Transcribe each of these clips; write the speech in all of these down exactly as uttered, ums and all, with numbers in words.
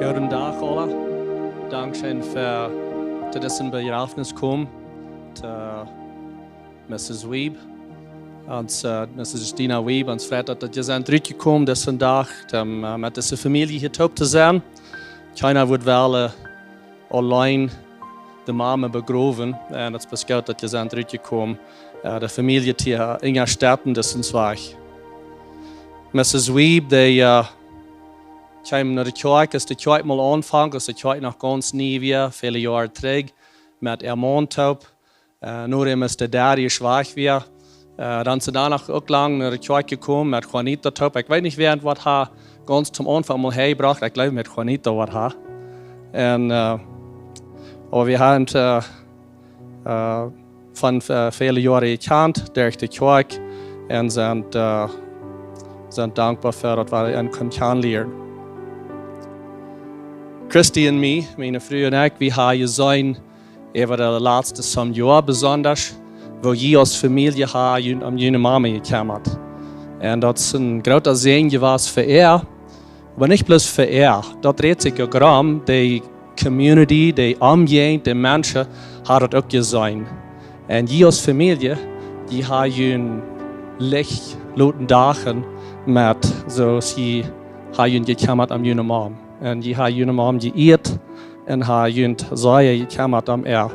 Gooden Dach aula. Dankscheen fa, to disen Bejrafnis komen. To Missus Wiebe, ons, äh, Missus Justina Wiebe, ons freit daut, daut jie sent trigj jekomen disen Dach, om, äh, met dise Famielje hia toop to sennen. Kjeena wudd wellen, äh, auleen de Mame begrowen. Un daut es goot, daut jie sent trigj jekomen, äh, de Famielje hia unjastetten, daut es ons wichtich. Missus Wiebe, dee, äh, kjeem no de Kjoakj, aus de Kjoakj mol aunfunk, aus de Kjoakj noch gaunz nie wia, väle Joaren trigj, met äa Maun toop. Äh, nodäm es de Daddy schwak wia. Äh, dan es see doano uk lang no de Kjoakj jekomen met Juanita toop. Ekj weet nich, wäa waut haft gaunz toom Aunfank mol häajebrocht. Ekj jleew, met Juanita waut haft. Un, äh, oba wie haben, äh, äh, von, äh, väle Joaren jekjant derch de Kjoakj un sent, äh, sent dankboa fa daut, waut wie an kunnen kjanen lieren. Christy un mie, miene Fru un ekj, wie haben jeseenen, äwa de latste somm Joa besonda, woo jie aus Famielje haben junt om june Mame jekjemmat. Un daut es een groota Säajen jewast fa äa, oba nich bloos fa äa. Daut dreid sikj uk rom, de Community, de Omjäajent, de Menschen haben daut uk jeseenen. Un jie aus Famielje, jie haben jun Licht loten dachen met, soo aus jie haben junt jekjemmat om june Mame. Un jie haben june Mame jeieet un haben junt sea jekjemmat om äa.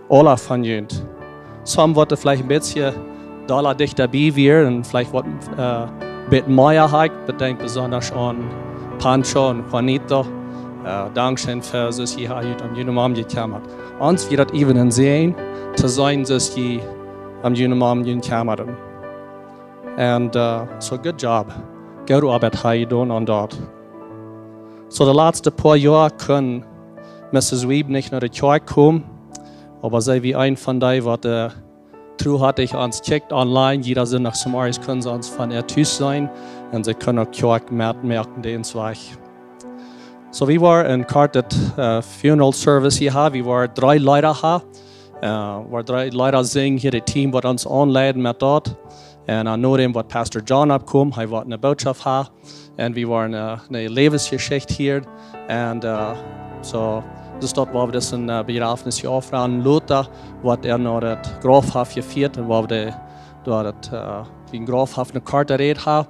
Aula von junt. Somm waut veleicht een bät dolla dichta bie wieren un veleicht waut, äh, bät mea haben, ekj denkj besonda aun Pancho un Juanita. Äh, dankscheen fa, soo aus jie haben junt om june Mame jekjemmat. Ons wia daut äwent een Säajen to seenen, soo aus jie om june Mame jekjemmat haben. Un, äh, so good job. Goode Oabeit haben jie jedonen aun daut. So, de latste poa Joa kunn Missus Wiebe nich no de Kjoakj komen, oba see wia eent von dee, waut, äh, truhartich ons kjikjt online. Jieda Sindach zemorjes kunn see ons von äa Tus seenen un see kunn uk Kjoakj metmoaken, dee ons wia. So, wie woaren een kortet, äh, Funeral Service hia haben. Wie woaren dree Leeda haben. Äh, woaren dree Leeda sinjen hia, daut Team waut ons aunleiden met daut. Un, äh, nodäm woat Pastor John oppkomen, hee woat eene Bootschoft haben. Un wie woaren, äh, eene Läwensjeschicht hieren. Un, äh, so, daut es daut, woo wie daut, äh, Bejrafnis hia aufranden. Lota woat hee no daut Grauf jefieet un woo wie doa daut, äh, biem Grauf eene korte Räd haben.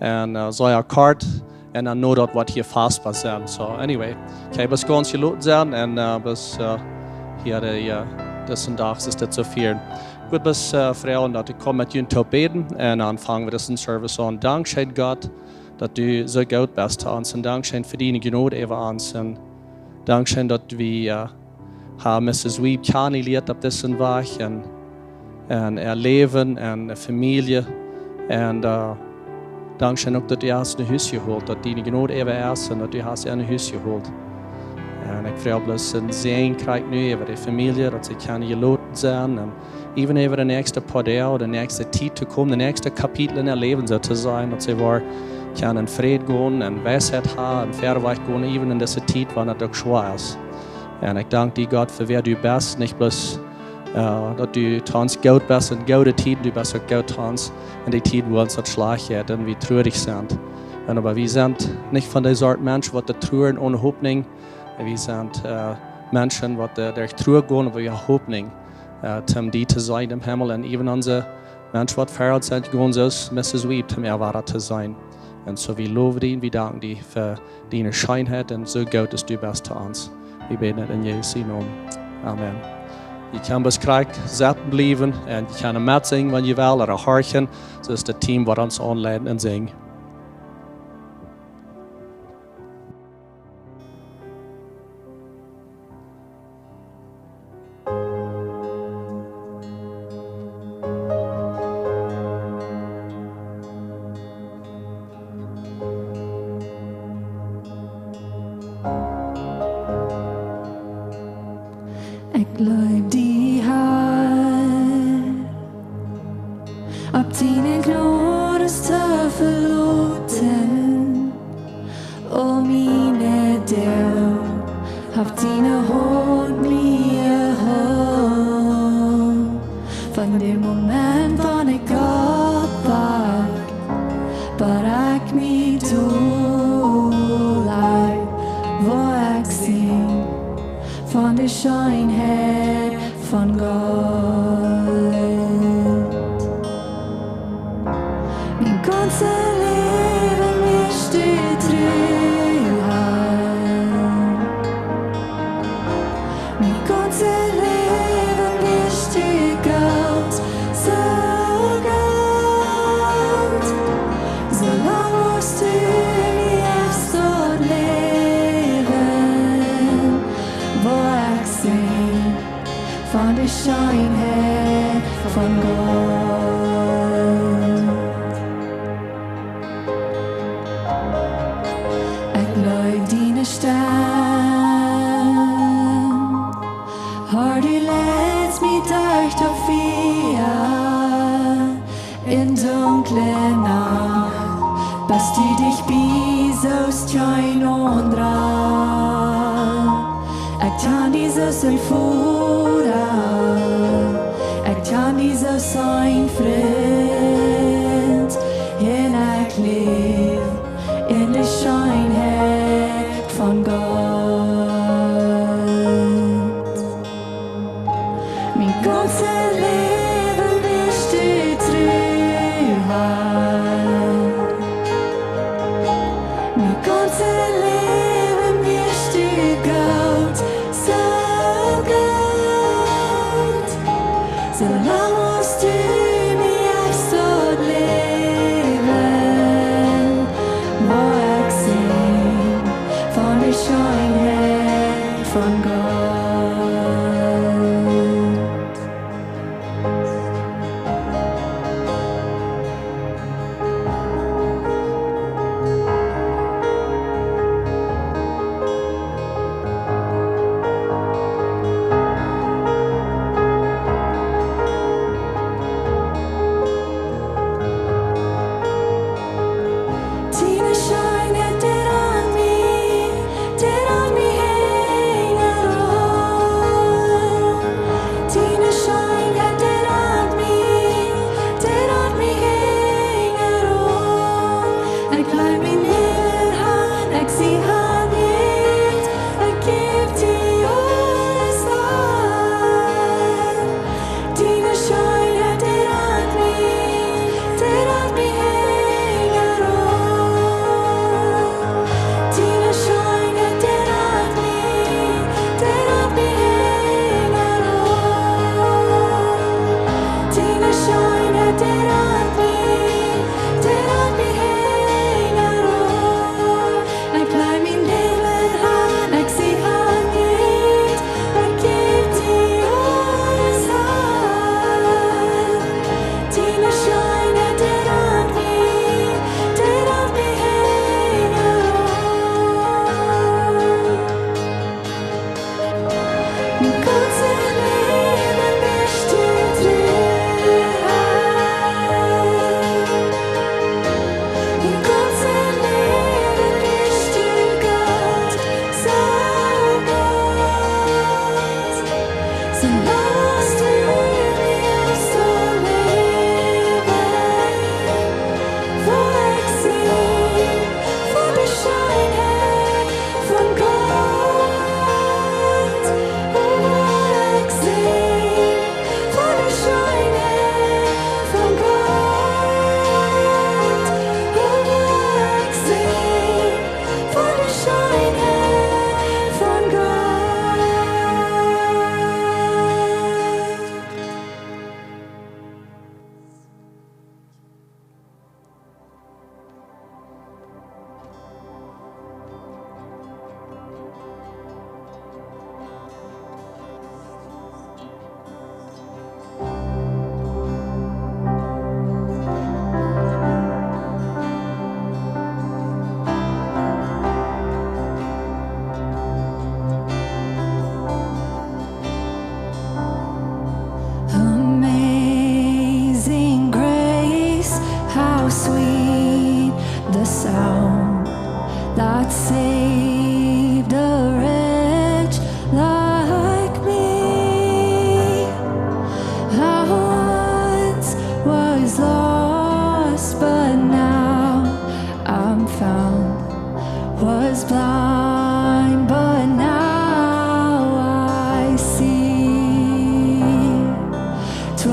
Un, äh, soo, jo, kort. Un dan no daut woat hia fastboa sennen. So, anyway, ekj hab bloos gaunz jeloten sennen un, äh, bloos, äh, hia de, äh, disen Dach es dit soo fieren. Ekj wudd bloos, äh, froagen daut ekj kaun met junt toop bäden un dan fangen wie disen Service aun. Dankscheen, Gott, daut du soo goot best to ons. Un dankscheen fa diene Jnod äwa ons. Un dankscheen daut wie, äh, haben Missus Wiebe kjanen jelieet opp disen Wajch un, un äa Läwen un äa Famielje. Un, äh, dankscheen uk daut du hast no Hus jehoolt, daut diene Jnod äwa es un daut du hast äa no Hus jehoolt. Un ekj froag bloos een Säajen krakjt nu äwa de Famielje, daut see kjennen jeloten sennen un äwent äwa de näakjste poa Doag, de näakjste Tiet to komen, de näakjste Kapitel en äa Läwen, soo to sajen, daut see woaren kjennen en Fräd gonen un Weisheit haben un verwoat gonen, äwent en dise Tiet, wan et uk schwoa es. Un ekj dank die, Gott, fa wäa du best, nich bloos, äh, daut du to ons goot best en goode Tieden, du best uk goot to ons en de Tieden, wua ons daut schlajcht jeit un wie truarich sent. Un oba wie sent nich von dee Sort Mensch, waut doa truaren one Hopninj. Wie sent, äh, Menschen, waut, äh, derch Trua gonen, oba wie haben Hopninj, äh, toom die to seenen em Himmel. Un äwent onse Mensch, waut verhäa sent jegonen, soo aus Missus Wiebe, toom äa wada to seenen. Un so, wie lowen die, wie danken die fa diene Scheenheit un soo goot aus du best to ons. Wie bäden et en Jesus sienen Nomen. Amen. Jie kjennen bloos krakjt setten bliewen un jie kjennen metsinjen, wan jie wellen, ooda horchen, soo aus daut Team, waut ons aunleiden un sinjen. Ekj jleew die, Herr, opp diene Jnod to veloten. O miene Doag haft diene Haunt mie jeholpen. Von däm Moment, wan ekj oppwakj, bat ekj mie dol, ekj woa Scheenheit von Gott. Mien gaunzet Läwen best du tru, Herr. Mien gaunzet Läwen best du goot, soo goot. Soo lang aus du mie jefst daut Läwen, woa ekj sinjen von de Scheenheit von Gott. Ekj leew diene Stemm. Herr, du leitst mie derch daut Fia en dunkle Nacht, best du dicht bie soo aus kjeen aundra. Ekj kjan die soo aus een Voda, ekj kjan die soo aus een Frint, un ekj läw en de Scheenheit von Gott. Mien gaunzet Läwen best du tru, Herr. Mien gaunzet Läwen best du goot, soo goot. Soo lang aus du mie jefst daut Läwen, woa ekj sinjen von de Scheenheit von Gott. Diene Scheenheit, dee rant mie, dee rant mie hinjaraun. Diene Scheenheit, dee rant mie, dee rant mie hinjaraun. Ekj laj mien Läwen han, ekj sie han nich, ekj jäw die aules han. Diene Scheenheit, dee rant mie, dee rant mie hinjaraun. Diene Scheenheit, dee rant mie, dee rant mie hinjaraun. Diene Scheenheit, dee rant mie, dee rant mie hinjaraun. Ekj laj mien Läwen han, ekj sie han nich, ekj jäw die aules han. Diene Scheenheit, dee rant mie, dee rant mie hinjaraun. Mien gaunzet Läwen best du tru, Herr.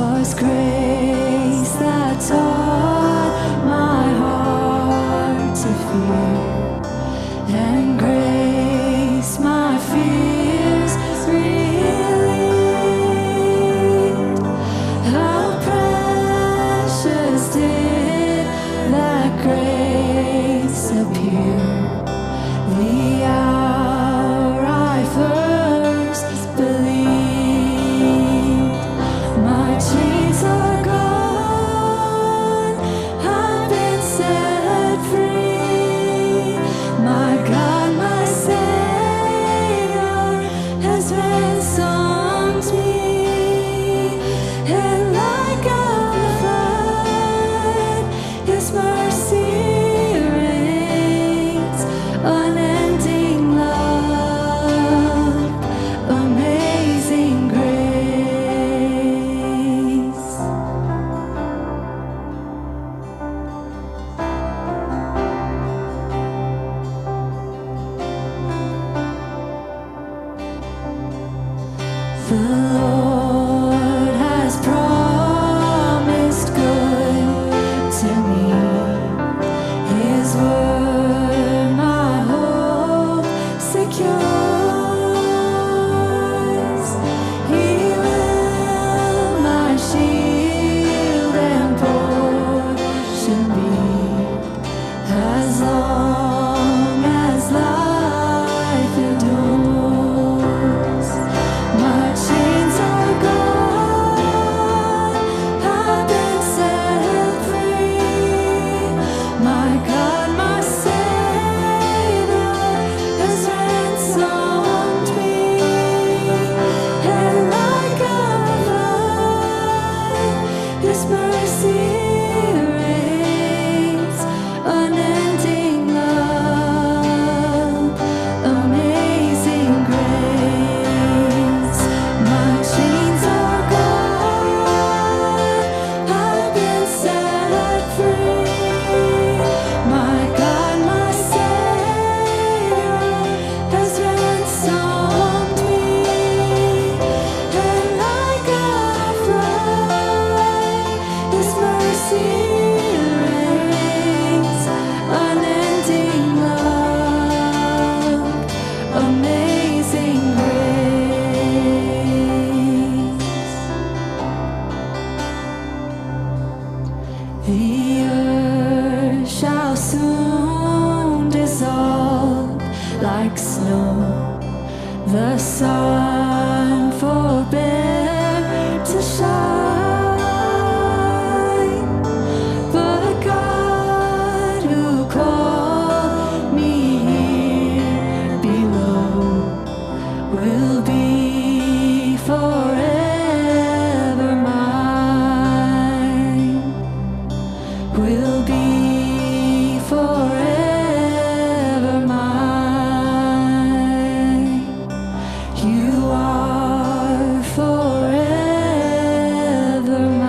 'Twas grace that taught my heart to fear, and grace my fears relieved. How precious did that grace appear, the hour I first believed. My chains are gone, I've been set free. My God, my Savior has ransomed me. And like a flood, His mercy reigns, unending love, amazing grace. The Lord has promised good to me. His word my hope secures. He will my shield and portion be. As long as life endures, my chains are gone, I've been set free. My God, my Savior has ransomed me, and like a flood, His mercy reigns, unending love, amazing grace. My chains are gone, I've been set free. My God, my Savior has ransomed me, and like a flood, His mercy reigns, unending love, amazing grace. The earth shall soon dissolve like snow. The sun forbear to shine, but God who called me here below will be forever mine, will be forever mine. You are forever mine.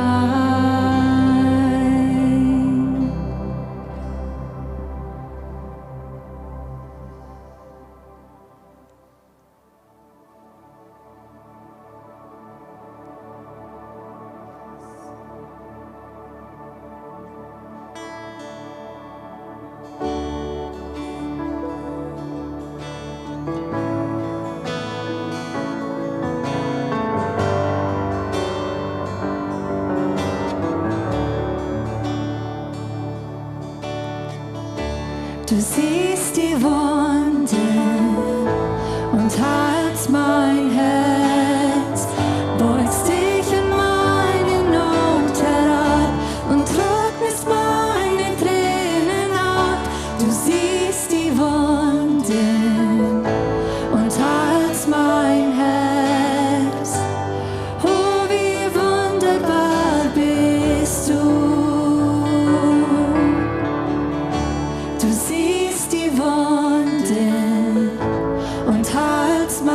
Du siehst die Wunden und heilst mein Herz, beugst dich in meine Not herab und trocknest meine Tränen ab. Du siehst die Wunden und heilst mein Herz. Oh, wie wunderbar bist du. Du siehst die Wunden und heilst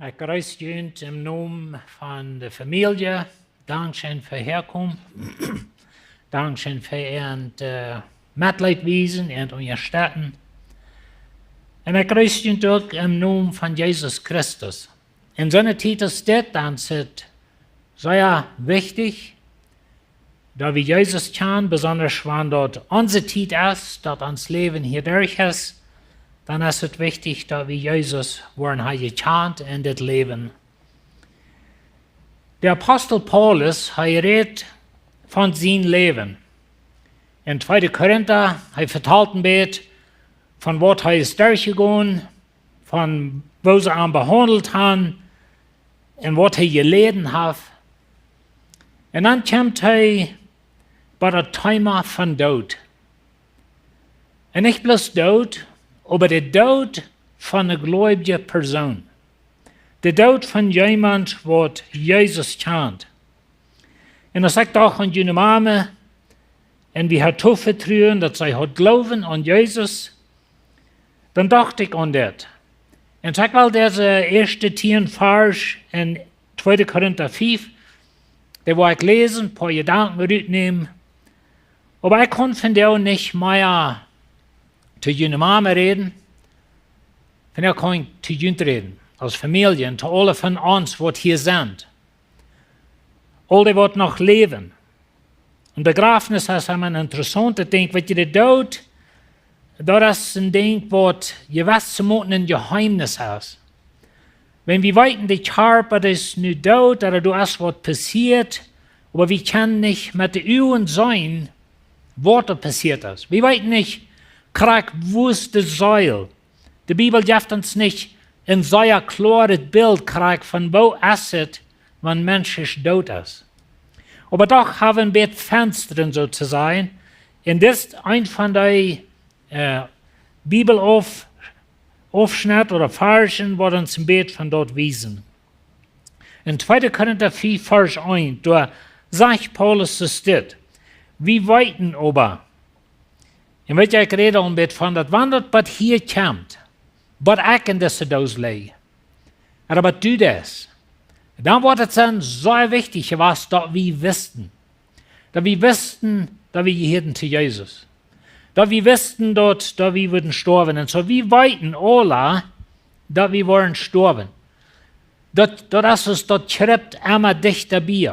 Ekj jreess junt em Nomen von de Famielje. Dankscheen fa häakomen. Dankscheen fa äa, äh, Metleet wiesen, äa unjastetten. Un ekj jreess junt uk em Nomen von Jesus Christus. En soone Tiet aus dit, dan es et sea wichtich, daut wie Jesus kjanen, besonda wan daut onse Tiet es, daut ons Läwen hia derch es, dan es et wichtich, daut wie Jesus woaren ha jekjant en dit Läwen. De Apostel Paulus, hee rät von sien Läwen. En tweede Korinta, hee vetalt een bät von waut hee es derchjegonen, von woo see am behaundelt haben un waut hee jeläden haft. Un dan kjemt hee bie daut Thema von Doot. Un nich bloos Doot, oba de Doot von eene gleubje Persoon. De Doot von jemaunt, waut Jesus kjant. Un aus ekj docht aun june Mame, un wie haud Vetruen, daut see haud Gloowen aun Jesus, dan docht ekj aun dit. Un ekj well dise ieeschte tieen Varsch en tweede Korinta fief, dee woa ekj läsen, poa Jedanken rutnämen. Oba ekj kaun vondoag nich mea to june Mame räden, vondoag kaun ekj to junt räden, aus Famielje, un to aule von ons, waut hia sent. Aul dee, waut noch läwen. Un Bejrafnis es emma een interessauntet Dinkj, weet jie, de Doot, daut es een Dinkj, waut jewess to moten een Jeheemnis es. Wan wie weeten, de Kjarpa, dee es nu doot, ooda doa es waut passieet, oba wie kjennen nich met de Uagen seenen, waut doa passieet es. Wie weeten nich krakjt, woo es de Seel. De Bibel jeft ons nich een sea kloaret Bilt krakjt von woo es et, wan een Mensch doot es. Oba doch hab wie een bät Fenstren, soo to sajen. Un dit es een von dee, äh, Bibel Auf-, Aufschnitt ooda Varschen, waut ons een bät von daut wiesen. En tweede Korinta fief, Varsch eent, doa sajcht Paulus es dit: Wie weeten oba, un weet jie, ekj räd aul een bät von daut, wan daut bat hia kjemt, bat ekj en dise Doos lij, ooda bat du deist, dan woat et sennen sea wichtich jewast, daut wie wisten, daut wie wisten, daut wie jehieeden to Jesus. Daut wie wisten, daut, daut wie wudden stoawen. Un soo, wie weeten aula, daut wie woaren stoawen. Daut, daut es ons, daut kjriept emma dichta bie.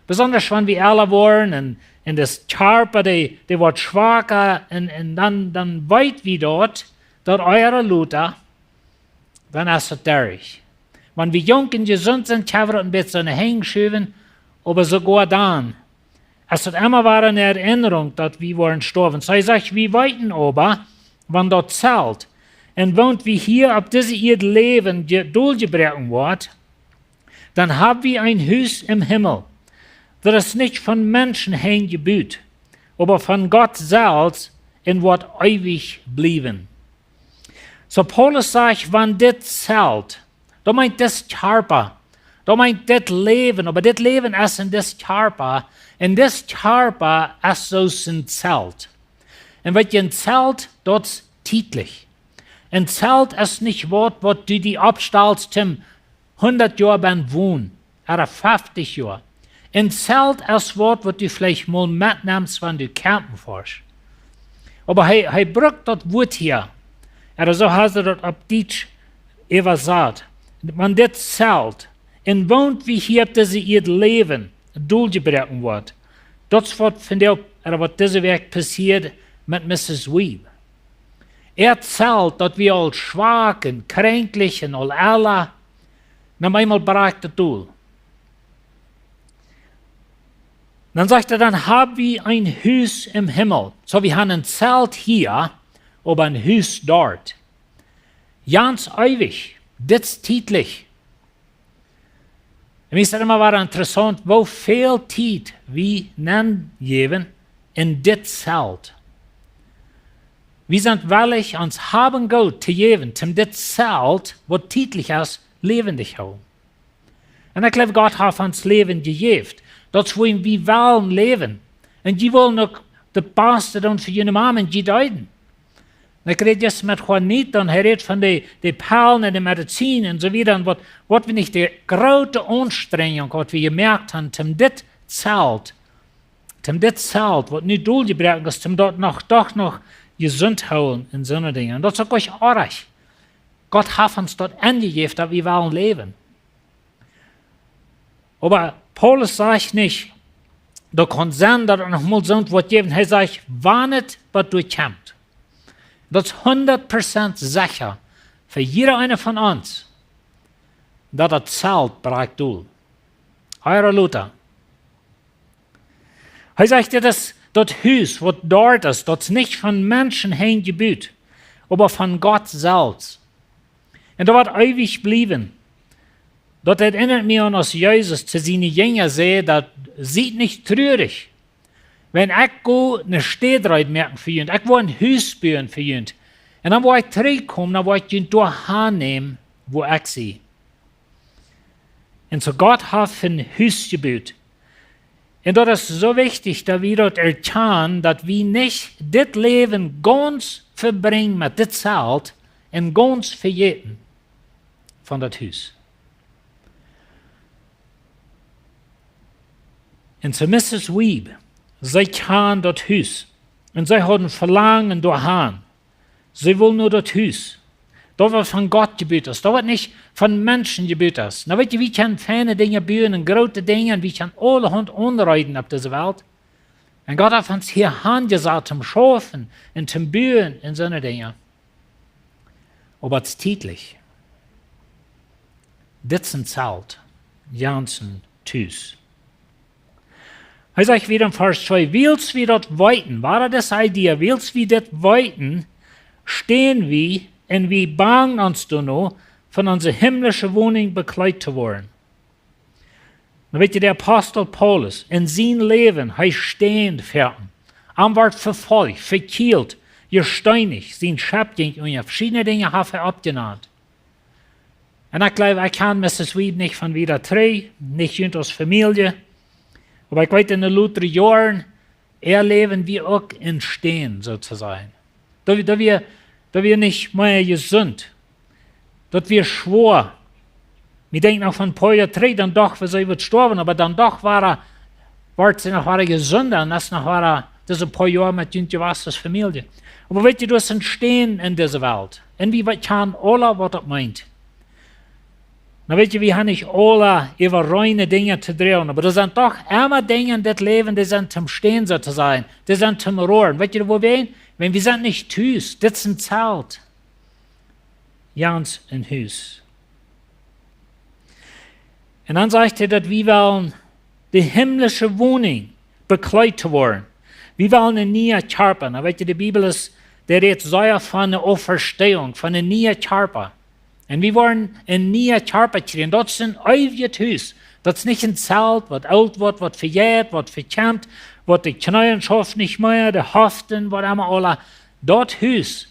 Besonda wan wie elra woaren un, un de Kjarpa, dee, dee woat schwaka un, un dan, dan weet wie daut, daut ea ooda lota, dan es et derch. Wan wie junk un jesunt sent, kjenn wie daut een bät aun de Henj schuwen, oba soogoa dan es et emma wada eene Erinnerung, daut wie woaren stoawen. Soo, hee sajcht, wie weeten oba, wan daut zelt, un wan wie hia opp dise Ieed läwen, je-, doljebroaken woat, dan hab wie een Hus em Himmel. Daut es nich von Menschen Henj jebut, oba von Gott selfst un woat eewich bliewen. Soo Paulus sajcht, wan dit Zelt, daut meent dis Kjarpa, daut meent dit Läwen, oba dit Läwen es en dis Kjarpa, un dis Kjarpa es soo aus een Zelt. Un weet jie, een Zelt, daut es tietlich. Een Zelt es nich waut, waut du die oppstalst, toom hundat Joa bie wonen, ooda feftich Joa. Een Zelt es waut, waut du veleicht mol metnemst, wan du campen foascht. Oba hee, hee brukt daut Wuat hia. Ooda soo haft hee daut opp Dietsch äwasat. Wan dit Zelt, un wan wie hia opp dise Ieed läwen, doljebroaken woat. Daut es waut vondoag, ooda waut dise Wäakj passieed met Missus Wiebe. Äa Zelt, daut wia aul schwak un kjranklich un aul ella, un opp eemol brakjt et dol. Dan sajcht hee, dan hab wie een Hus em Himmel. Soo, wie haben een Zelt hia, oba een Hus doa. Gaunz eewich, dit es tietlich. Un mie es et emma wada interessaunt, woo väl Tiet wie nenjäwen en dit Zelt. Wie sent wellich ons Hab un Goot to jäwen, toom dit Zelt, waut tietlich es, läwendich hoolen. Un ekj jleew, Gott haft ons Läwen jejäft. Daut es wuarom wie wellen läwen. Un jie wellen uk daut baste doonen fa june Mame un jie deeden. Un ekj räd jrod met Juanito un hee räd von de, de Pellen un de Medizin un soo wieda. Un waut, waut wie nich de groote Aunstrenjunk, waut wie jemoakt han, om dit Zelt, om dit Zelt, waut nu doljebroaken es, om daut noch, doch noch jesunt hoolen un soone Dinja. Un daut es uk nich oajch. Gott haft ons daut enjejäft, daut wie wellen läwen. Oba Paulus sajcht nich, daut kaun sennen, daut et noch mol soont woat jäwen. Hee sajcht, wan et waut doa kjemt. Daut es hundat Prozent secha fa jieda eena von ons, daut daut Zelt brakjt dol. Hia lota. Hee sajcht, dit es daut Hus, waut doa es, daut es nich von Menschen Henj jebut, oba von Gott selfst. Un daut woat eewich bliewen. Daut erinnert mie aun, aus Jesus to siene Jinja säd, daut: Siet nich trurich, wan ekj go ne Städ reed moaken fa junt. Ekj woa een Hus buen fa junt. Un dan woa ekj trigjkomen, dan woa ekj junt doa han nämen, wua ekj sie. Un soo Gott haft een Hus jebut. Un daut es soo wichtich, daut wie daut erkjanen, daut wie nich dit Läwen gaunz vebrinjen met dit Zelt un gaunz vejäten von daut Hus. Un soo Missus Wiebe, see kjand daut Hus. Un see haud een Velangen doa han. See wull no daut Hus. Daut waut von Gott jebut es. Daut waut nich von Menschen jebut es. Nu weet jie, wie kjennen feine Dinja buen un groote Dinja un wie kjennen aulahaunt aunreeden opp dise Welt. Un Gott haft ons hia hanjesat toom schaufen un toom buen un soone Dinja. Oba daut es tietlich. Dit es een Zelt, janzen Tus. Hee sajcht wieda en Varsch twee: Wiels wie daut weeten, wada dise Idee, wiels wie dit weeten, stäen wie un wie bangen ons doano, von onse himmlische Woninj bekjleet to woaren. Nu weet jie, de Apostel Paulus, en sien Läwen, hee ständ foaken. Am wort vefolcht, vekjielt, jesteenicht, sien Schepp jinkj unja, veschiedne Dinja haft hee oppjenant. Un ekj jleew, ekj kjan Missus Wiebe nich von wieda trigj, nich junt aus Famielje. Oba ekj weet, en de latste Joaren, äa Läwen wia uk en Stänen, soo to sajen. Daut, daut wia, daut wia nich mea jesunt. Daut wia schwoa. Wie denkjen noch von een poa Joa trigj, dan docht wie, see wudd stoawen, oba dan doch wia, wort see noch wada jesunda un es noch wada dise poa Joa met junt jewast aus Famielje. Oba weet jie, daut es en Stan en dise Welt. Un wie, wie kjanen aula, waut daut meent. Nu weet jie, wie han nich aula äwa reine Dinja to droagen, oba doa sent doch emma Dinja en dit Läwen, dee sent toom Stan, soo to sajen. Dee sent toom Roaren. Weet jie, woo wie, wan wie sent nich tus, dit es en Zelt. Jans en Hus. Un dan sajcht hee, daut wie wellen de himmlische Woninj bekjleet to woaren. Wie wellen en nieen Kjarpa. Nu weet jie, de Bibel es, dee rät sea von de Auferstehung, von en nieen Kjarpa. Un wie woaren en nieen Kjarpa kjrieen. Daut es en eewjet Hus. Daut es nich en Zelt, waut oolt woat, waut vejeit, waut vekjemt, waut de Kjneeen schauft nich mea, de Hoften, waut emma aula. Daut Hus,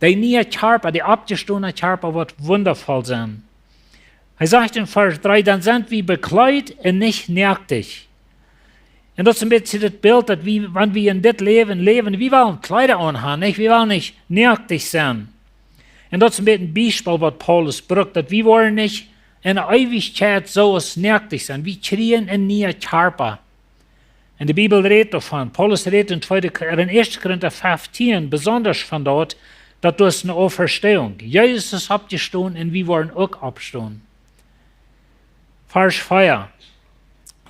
de niee Kjarpa, de oppjestonen Kjarpa, woat wundavoll sennen. Hee sajcht en Varsch dree: Dan sent wie bekjleet un nich noaktich. Un daut es en bät daut Bilt, daut wie, wan wie en dit Läwen läwen, wie wellen Kjleeda aunhan, nich? Wie wellen nich noaktich sennen. Un daut es en bät een Biespel, waut Paulus brukt, daut wie woaren nich en de Eewichkjeit soo aus noaktich sennen. Wie kjrieen en nieen Kjarpa. Un de Bibel rät doavon. Paulus rät en tweede Ko-, en ieeschte Korinta feftieen besonda von daut, daut doa es ne Auferstehung. Jesus es oppjestonen un wie woaren uk oppstonen. Varsch vea: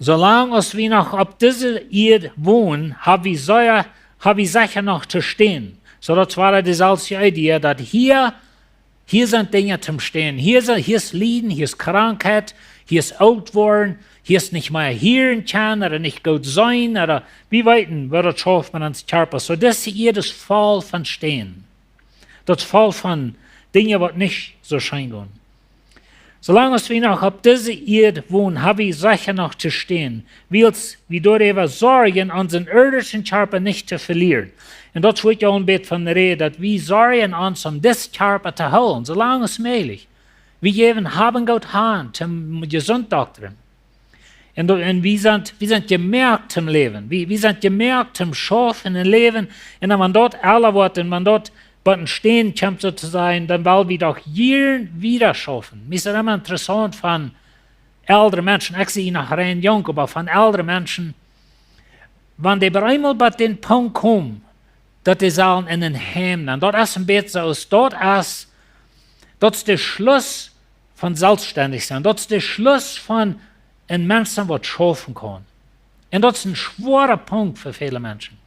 Soo lang aus wie noch opp dise Ieed wonen, hab wie sea, hab wie secha noch to stänen. Soo daut wia deeselwje Idee, daut hia, hia sent Dinja toom Stänen. Hia es, hia es Lieden, hia es Krankheit, hia es oolt woaren, hia es nich mea hieren kjennen, ooda nich goot seenen, ooda wie weeten, waut daut schauft met ons Kjarpa. Soo, dise Ieed es voll von Stänen. Daut es voll von Dinja, waut nich soo scheen gonen. Soo lang aus wie noch opp dise Ieed wonen, hab wie secha noch to stänen, wiels wie doaräwa sorjen, onsen irdischen Kjarpa nich to velieren. Un daut woat je aul en bät von jerät, daut wie sorjen ons om disen Kjarpa to hoolen, soo lang aus mäajlich. Wie jäwen haben goot han, toom jesunt doktren. Un, do-, un wie sent, wie sent jemoakt toom läwen. Wie, wie sent jemoakt toom schaufen un läwen. Un wan daut elra woat un wan daut bot een Steen kjemt, soo to sajen, dan well wie doch jieren wieda schaufen. Mie es daut emma interessaunt von eldre Menschen, ekj sie noch rein junk, oba von eldre Menschen, wan dee bie eemol bie dän Punkt komen, daut dee sellen en een Heim nenn. Daut es een bät soo aus, daut es, daut es de Schluss von selfststendich sennen. Daut es de Schluss von een Mensch sennen, waut schaufen kaun. Un daut es een schwoara Punkt fa väle Menschen.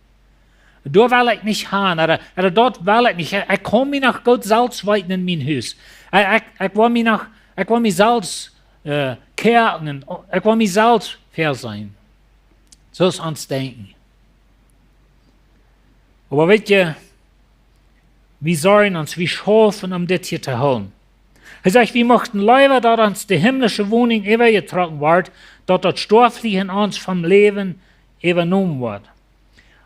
Doa well ekj nich han, ooda, ooda daut well ekj nich. Ekj, ekj kaun mie noch goot selfst weeten en mien Hus. Ekj, ekj, ekj well mie noch, ekj well mie selfst, äh, kjikjen, ekj well mie selfst väl sennen. Soo es ons Denkjen. Oba weetst, wie sorjen ons, wie schaufen, om dit hia to hoolen. Hee sajcht, wie muchten leewa, daut ons de himlische Woninj äwajetrocken woat, daut daut stoaflje en ons vom Läwen äwajenomen woat.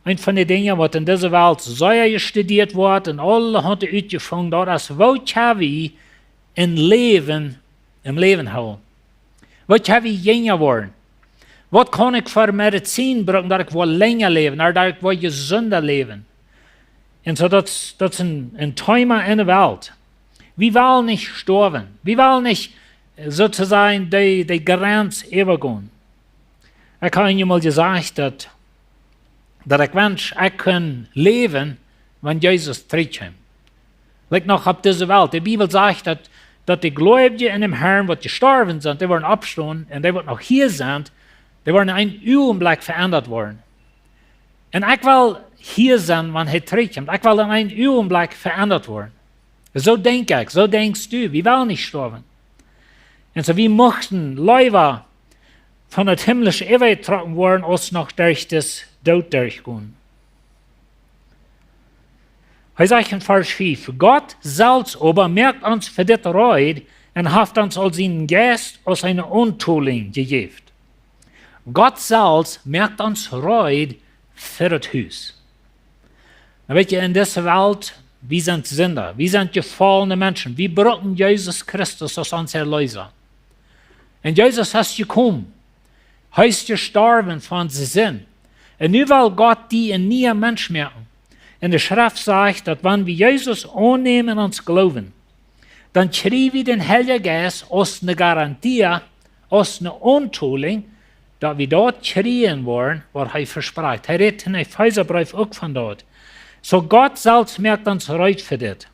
Eent von de Dinja, waut en dise Welt sea jestudieet woat un aulahaunt utjefungen, daut es, woo kjenn wie een Läwen, em Läwen hoolen? Woo kjenn wie jinja woaren? Waut kaun ekj fa Medizin brucken, daut ekj woa lenja läwen, ooda daut ekj woa jesunda läwen? Un soo, daut, daut es een, een Thema en de Welt. Wie wellen nich stoawen. Wie wellen nich, äh, soo to sajen, de, de Grenz äwagonen. Ekj hab eemol jesajcht, daut, daut ekj wensch, ekj kunn läwen, wan Jesus trigjkjemt. Like noch opp dise Welt. De Bibel sajcht, daut, daut de Gleubje en däm Herrn, waut jestorwen sent, dee woaren oppstonen, un dee, waut noch hia sent, dee woaren en een Uagenblekj veendat woaren. Un ekj well hia sennen, wan hee trigjkjemt. Ekj well en een Uagenblekj veendat woaren. Soo denkj ekj, soo denkjst du, wie wellen nich stoawen. Un soo, wie muchten leewa von daut Himlische äwajetrocken woaren, aus noch derch disen Doot derchgonen. Hee sajcht en Varsch fief: Gott selfst oba moakt ons fa dit reed un haft ons aul sienen Jeist aus eene Auntolinj jejäft. Gott selfst moakt ons reed fa daut Hus. Nu weetst, en dise Welt, wie sent Sinda, wie sent jefollne Menschen, wie brucken Jesus Christus aus ons Erleesa. Un Jesus es jekomen, hee es jestorwen fa onse Sind. Un nu well Gott die een niea Mensch moaken. Un de Schreft sajcht, daut wan wie Jesus aunnämen en ons Gloowen, dan kjrie wie dän Heiljen Jeist aus eene Garantie, aus eene Auntolinj, daut wie daut kjrieen woaren, waut hee vesprakjt. Hee rät em Efeesabreef uk von daut. Soo Gott selfst moakt ons reed fa dit.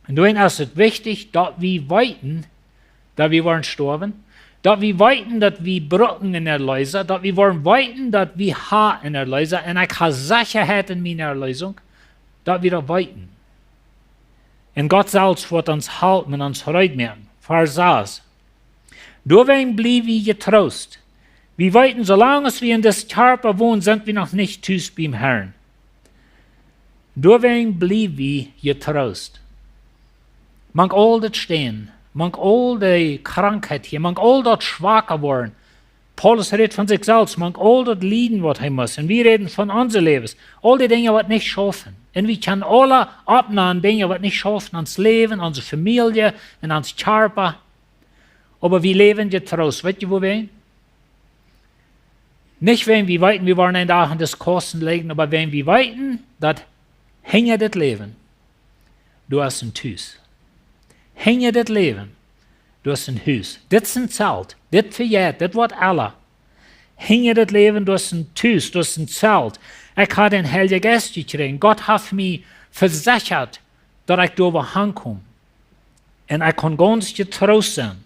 Un doawäajen es et wichtich, daut wie weeten, daut wie woaren stoawen, daut wie weeten, daut wie brucken eenen Erleesa, daut wie woaren weeten, daut wie haben eenen Erleesa, un ekj hab Sechaheit en miene Erleesunk, daut wie daut weeten. Un Gott selfst woat ons halpen un ons reed moaken. Varsch sas. Doawäajen bliew wie jetroost. Wie weeten, soo lang aus wie en disen Kjarpa wonen, sent wie noch nich tus biem Herrn. Doawäajen bliew wie jetroost. Mank aul daut Stäakjen, mank aul dee Krankheit hia, mank aul daut schwaka woaren. Paulus rät von sikj selfst, mank aul daut Lieden, waut hee must. Un wie räden von onse Läwes. Aul dee Dinja, waut nich schaufen. Un wie kjennen aule oppnämen Dinja, waut nich schaufen, ons Läwen, onse Famielje un ons Kjarpa. Oba wie läwen jetroost. Weetst du, wuarom? Nich wäajen wie weeten, wie woaren een Dach en disen Kosten lijen, oba wäajen wie weeten, daut hinja dit Läwen, doa es een Tus. Hinja dit Läwen, doa es een Hus. Dit es een Zelt. Dit vejeit, dit woat aula. Hinja dit Läwen, doa es een Tus, doa es een Zelt. Ekj hab dän Heiljen Jeist jekjräajen. Gott haft mie vesechat, daut ekj doa woa hankomen. Un ekj kaun gaunz jetroost sennen.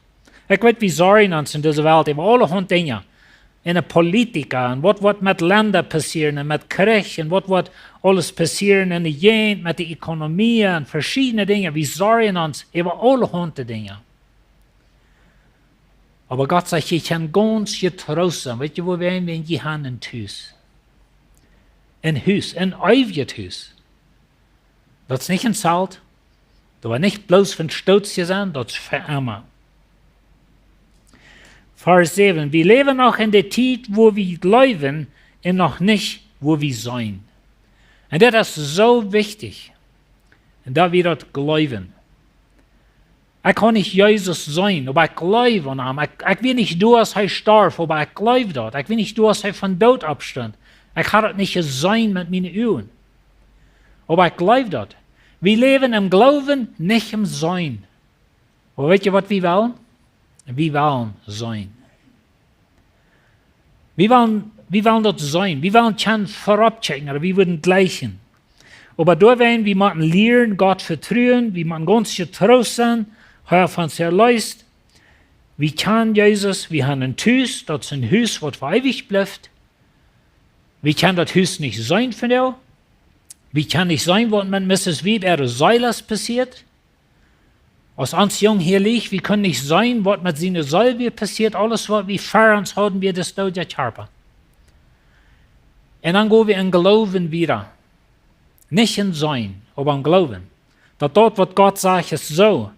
Ekj weet, wie sorjen ons en dise Welt äwa aulahaunt Dinja. En de Politik, un waut woat met Lenda passieren, un met Kjrich, un waut woat aules passieren en de Jäajent, met de Ekonomie, un veschiedne Dinja. Wie sorjen ons äwa aulahaunt Dinja. Oba Gott sajcht, jie kjennen gaunz jetroost sennen. Weetst du, wuarom? Wäajen jie haben een Tus. Een Hus, een eewjet Hus. Daut es nich een Zelt. Daut woat nich bloos fa een Stootje sennen, daut es fa emma. Varsch säwen. Wie läwen noch en de Tiet, wua wie jleewen un noch nich, wua wie seenen. Un daut es soo wichtich. Un daut wie daut jleewen. Ekj kaun nich Jesus seenen, oba ekj jleew aun am. Ekj, ekj wia nich doa, aus hee storf, oba ekj jleew daut. Ekj wia nich doa, aus hee vom Doot oppstunt. Ekj hab daut nich jeseenen met miene Uagen. Oba ekj jleew daut. Wie läwen em Gloowen, nich em Seenen. Oba weet jie waut wie wellen? Wie wellen seenen. Wie wellen, wie wellen daut seenen. Wie wellen kjennen verop kjikjen, ooda wie wudden jleichen. Oba doawäajen, wie motten lieren Gott vetruen, wie motten gaunz jetroost sennen, hee haft ons erleest. Wie kjanen Jesus, wie haben een Hus, daut es een Hus waut fa eewich blift. Wie kjennen daut Hus nich seenen vondoag. Wie kjennen nich seenen waut met Missus Wiebe äare Seel es passieet. Aus ons Jung hia licht, wie kunnen nich seenen waut met siene Seel wia passieet, aules waut wie ver ons hauden wia de doodja Kjarpa. Un dan go wie em Gloowen wieda. Nich em Seenen, oba em Gloowen. Daut daut waut Gott sajcht es soo.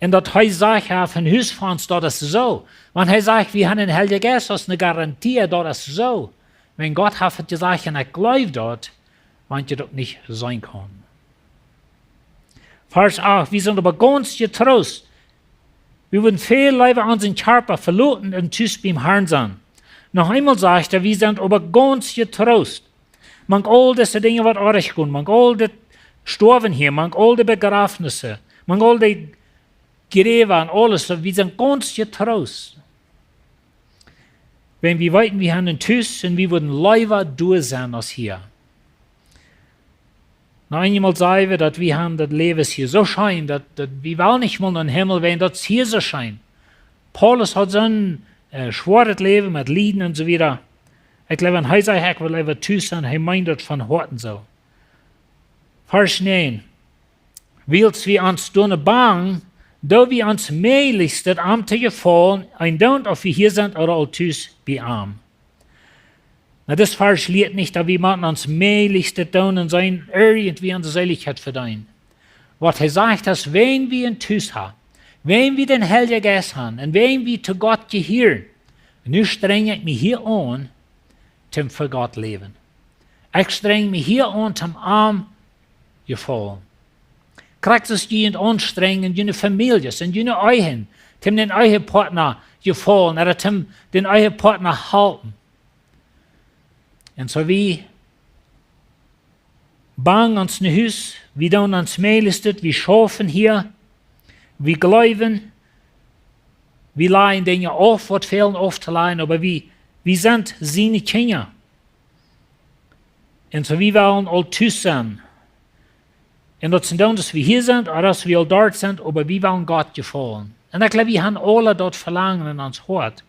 Un daut hee sajcht, hee haft een Hus fa ons, daut es soo. Wan hee sajcht, wie haben een Heiljen Jeist aus eene Garantie, daut es soo. Wan Gott haft et jesajcht un ekj jleew daut, wan jie daut nich seenen kjennen. Varsch acht, wie sent oba gaunz jetroost. Wie wudden väl leewa onsen Kjarpa veloten un tus biem Harn sennen. Noch eemol sajcht hee, wie sent oba gaunz jetroost. Mank aul dise Dinja waut oajch gonen, mank aul dit Stoawen hia, mank aul de Bejrafnisse, mank aul de Jräwa un aules, wie sent gaunz jetroost. Wan wie weeten, wie haben een Tus un wie wudden leewa doa sennen aus hia. Nu, eenjemol saj wie daut wie haben daut Läwen hia soo scheen, daut, daut wie wellen nich mol nom Himmel, wan daut es hia soo scheen. Paulus haud soon, äh, schwoaret Läwen met Lieden un soo wieda. Ekj jleew, wan hee säd, ekj well leewa tus sennen, hee meend daut von Hoaten soo. Varsch näajen. Wiels wie ons doano bangen, doo wie ons mäajlichstet am to jefaulen, eendoont auf wie hia sent ooda aul tus bie am. Nu, dis Varsch lieet nich, daut wie motten ons mäajlichstet doonen un seenen irjentwie onse Seelichkjeit vedeenen. Waut hee sajcht es, wan wie een Tus haben, wan wie dän Heiljen Jeist haben un wan wie to Gott jehieren, nu strenj ekj mie hia aun, toom fa Gott läwen. Ekj strenj mie hia aun, toom am jefaulen. Krakjt soo aus jie junt aunstrenjen, june Famieljes un june Ehen, toom dän Ehepartna jefaulen, ooda toom dän Ehepartna halpen. Un soo wie bangen ons no Hus, wie doonen ons mäajlichstet, wie schaufen hia, wie jleewen, wie lajen Dinja auf, waut fälen auftolajen, oba wie, wie sent siene Kjinja. Un soo, wie wellen aul tus sennen. Un daut es eendoont, daut wie hia sent, ooda daut wie aul doa sent, oba wie wellen Gott jefaulen. Un ekj jleew, wie haben aule daut Velangen en ons Hoat.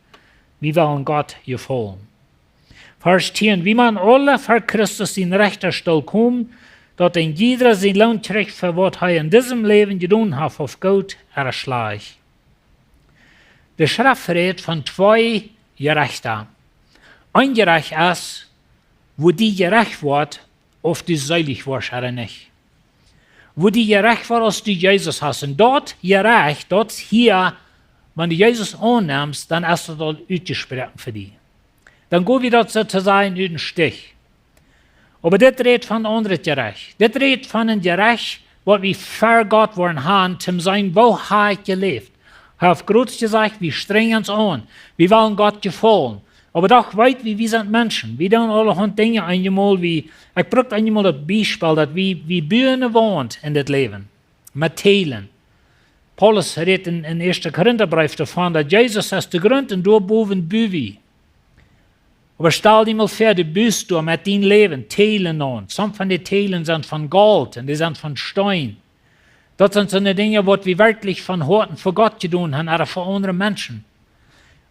Wie wellen Gott jefaulen. Varsch tieen. Wie motten aule ver Christus sienen Rechtastool komen, daut een jieda sienen Loon kjricht fa waut hee en disem Läwen jedonen haft, auf goot ooda schlajcht. De Schreft rät von twee Jerechta. Een Jerecht es, wua die jerecht woat, auf du seelich woascht ooda nich. Wua die jerecht woat, aus du Jesus hast. Un daut Jerecht, daut es hia, wan du Jesus aunnemst, dan es daut aul utjesproaken fa die. Dan go wie daut soo to sajen ut dän Stich. Oba dit rät von een aundret Jerecht. Dit rät von een Jerecht, waut wie ver Gott woaren haben, toom seenen, woo hee haft jeläft. Hee haft groot jesajcht, wie strenjen ons aun. Wie wellen Gott jefaulen. Oba doch weet wie, wie sent Menschen. Wie doonen aulahaunt Dinja eenjemol, wie, ekj bruck eenjemol daut Biespel, daut wie, wie buen eene Waunt en dit Läwen. Met Tälen. Paulus rät en, en Ieeschte Korintabreef doavon, daut Jesus es de Grunt un doa bowen bu wie. Oba stal die mol väa, du bust doa met dien Läwen Tälen aun. Some von de Tälen sent von Golt un dee sent von Steen. Daut sent soone Dinja, waut wie werkjlich von Hoaten fa Gott jedonen haben, ooda fa aundre Menschen.